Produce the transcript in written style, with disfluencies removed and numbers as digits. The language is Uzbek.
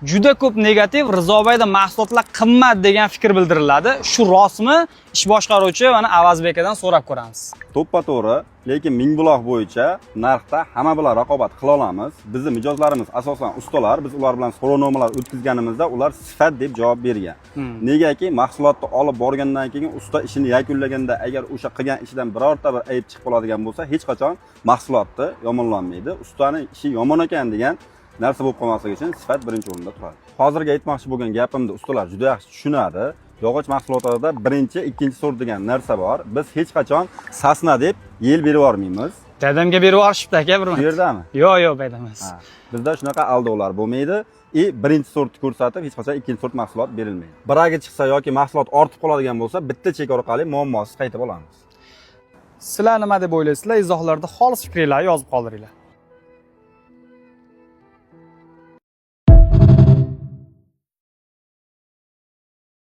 Juda ko'p negativ, Rizobayda mahsulotlar qimmat degan fikr bildiriladi. Shu rostmi? Ish boshqaruvchi mana Avazbek akadan so'rab ko'ramiz. To'ppa to'g'ri, lekin Mingbuloq bo'yicha narxda hamma bilan raqobat qila olamiz. Bizni mijozlarimiz asosan ustalar, biz ular bilan so'rovnomalar o'tkazganimizda ular sifat deb javob bergan. Negaki mahsulotni olib borgandan keyin usta ishini yakunlaganda agar o'sha qilgan ishidan birorta bir ayb chiqib qoladigan bo'lsa, hech qachon mahsulotni yomonlanmaydi. Ustani ishi yomon ekan degan narsa bo'lib qolmasligi uchun sifat birinchi o'rinda turadi. Hozirgi aytmoqchi bo'lgan gapimni ustalar juda yaxshi tushunadi. Yog'och mahsulotlarida birinchi, ikkinchi sort degan narsa bor. Biz hech qachon sasna deb yel berib yubormaymiz. Dadamga berib yuborishibdi aka bir Shu marta. yerdami? Yo'q, bu yerda emas. Ha, bizda shunaqa aldovlar bo'lmaydi. И birinchi sortni ko'rsatib, hech qachon ikkinchi sort mahsulot berilmaydi. Bragi chiqsa yoki mahsulot ortib qoladigan bo'lsa, bitta chek orqali muammosiz qaytib olamiz. Sizlar nima deb o'ylaysizlar? Izohlarda xolis fikringlarni yozib qoldiringlar.